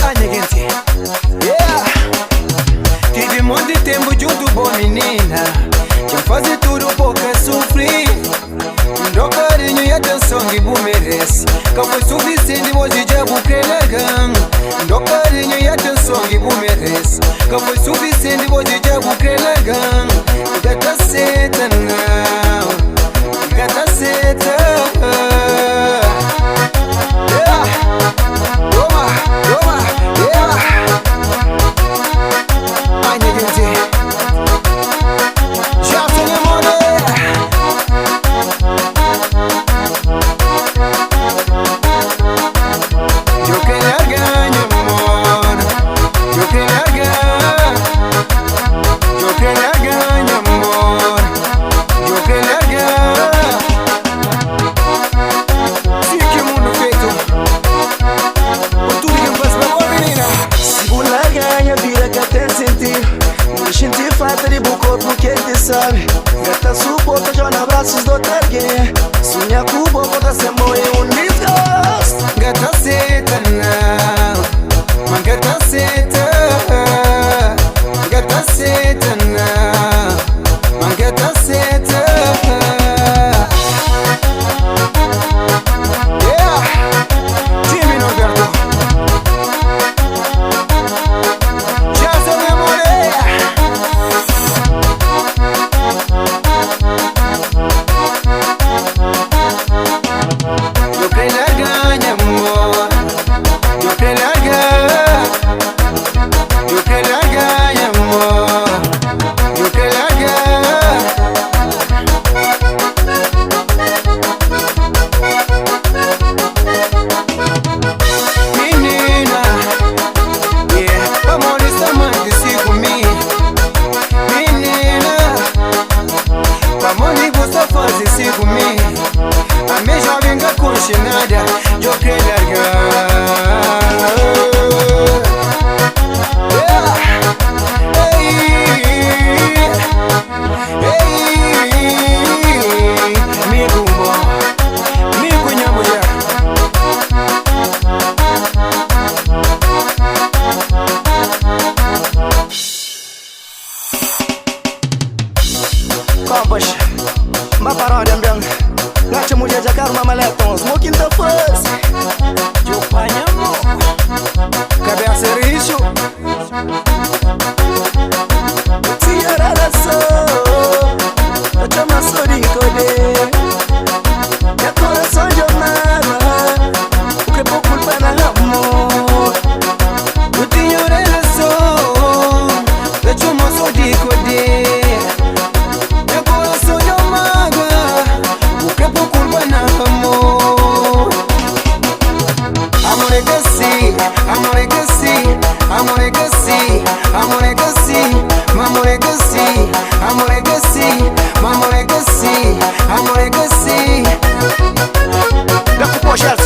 Ah, nha genti, yeah. Tive monti tempu djuntu bo, minina. Dja N faze tudu pa ka sufri. N da-u karinhu i atenson ki bu merese. Ka foi sufisienti, oji dja bu kre larga-m. N da-u karinhu i atenson ki bu merese. Ka foi sufisienti, oji dja bu kre larga-m. N ka ta seta, nau. N ka ta seta. Yeah. Toma, toma, yeah. Ai, nha genti. Jackson e Money. Djo kre larga nha amor. Djo kre larga. Djo kre larga nha amor. Djo kre larga. Si ki mundu fetu pa tudu ki N fase pa bo, minina. Si bu larga, nha vida ka ten sentidu. N xinti falta di bu korpu kenti, sabe? N ka ta suporta txora na brasus di otu algen. Sunha ku bo, korda sen bo é un disgostu. N ka ta seta, nau. Ma N ka ta seta. N ka ta seta, nau. Ma N ka ta seta. Yeah. Jimmy Norberto. Jackson e Money. Djo kre larga nha amor. Djo kre larga. Djo kre larga nha amor. Djo kre larga. Minina, yeah, pamodi sta manti si ku mi? Minina, pamodi bu sta faze si ku mi? Ami é joven, ka konxe nada. Djo kre larga. Yeah. Ei, ei, mi ku bo, mi ku nha mudjer. Kompas, ma paródia ben. N atxa mudjer dja ka ruma maletons. Mo ki N ta faze? Djo panha mo Kabesa rixu. Tinha relação, ta txoma so di kode. Nha korason dja mágua, bu kre po kulpa na amor. Nu tinha un relason, ta txoma so di kode. Nha korason dja mágua, bu kre po kulpa na amor. Amor é ka si, amor é ka si, amor é ka si, amor é ka si, ma amor é ka si, amor é ka si, ma amor é ka si, amor é ka si. Da ku po, Gelson.